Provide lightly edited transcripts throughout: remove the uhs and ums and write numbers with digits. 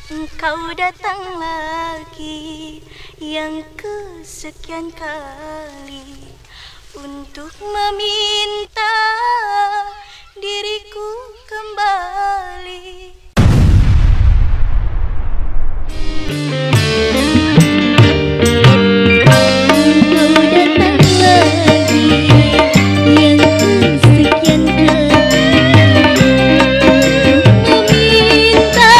Engkau datang lagi yang kesekian kali untuk meminta diriku kembali. Engkau datang lagi yang kesekian kali untuk meminta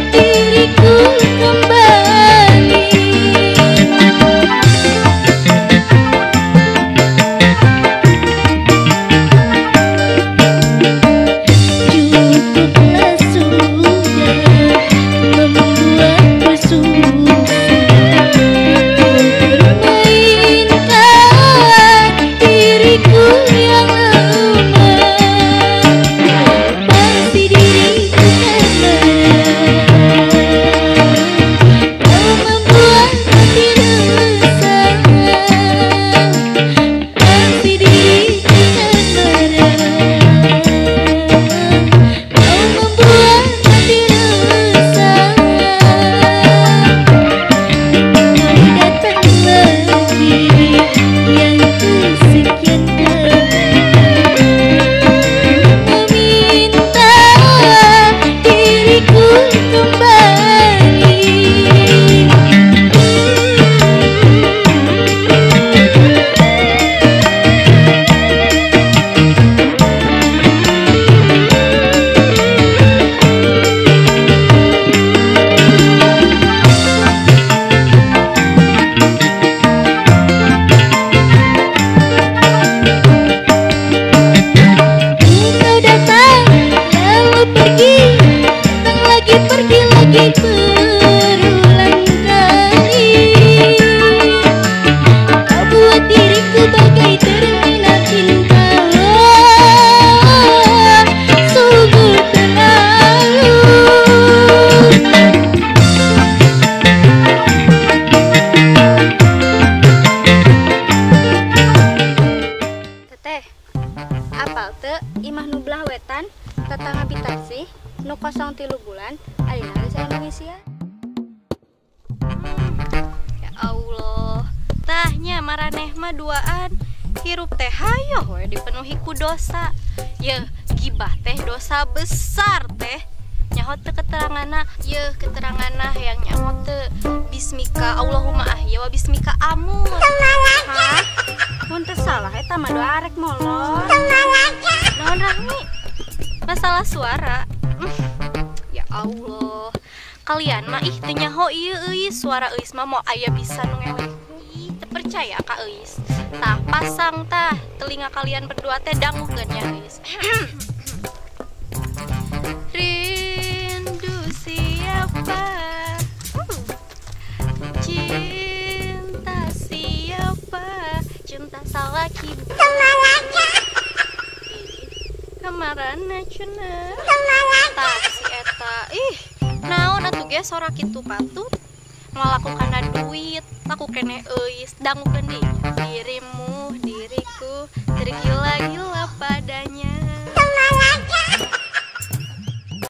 diriku kembali. Cukuplah sudah membuatku susah, mempermainkan diriku yang lemah. Pasti diriku kan marah, kau membuat hati resah. Pasti diriku kan marah, kau membuat hati resah. Engkau datang lagi yang kesekian kali meminta diriku kembali. Engkau datang lalu pergi, datang lagi pergi lagi berulang kali. Kau buat diriku bagai terminal cinta, sungguh terlalu. Teteh, apal teu imah nu belah wetan tetangga Bitarsih nu kosong 3 bulan ayeuna geus aya nu ngisian. Ya Allah, tahnya maraneh mah duaan hirup teh hayoh we dipenuhi ku dosa. Yeuh, gibah teh dosa besar teh. Nyaho teu keteranganna, yeuh keteranganna hayang nyaho teu. Bismika Allahumma ahya wa bismika amut. Hah? Mun teu salah eta mah doa arek molor. Naon Rahmi? Masalah suara. Ya Allah. Kalian mah ih teu nyaho ieu euis, suara euis mah mau aya bisa nu ngewek. Ih, teu percaya ka euis. Tah pasang tah telinga kalian berdua teh dangukeun nya euis. Rindu siapa? Cinta siapa? Cinta salaki. Kamarana cenah. Tah si eta. Ih, naon atuh ge sora kitu patut. Moal laku kana duit, laku kene euis, dangukeun deui. Dirimu, diriku tergila-gila.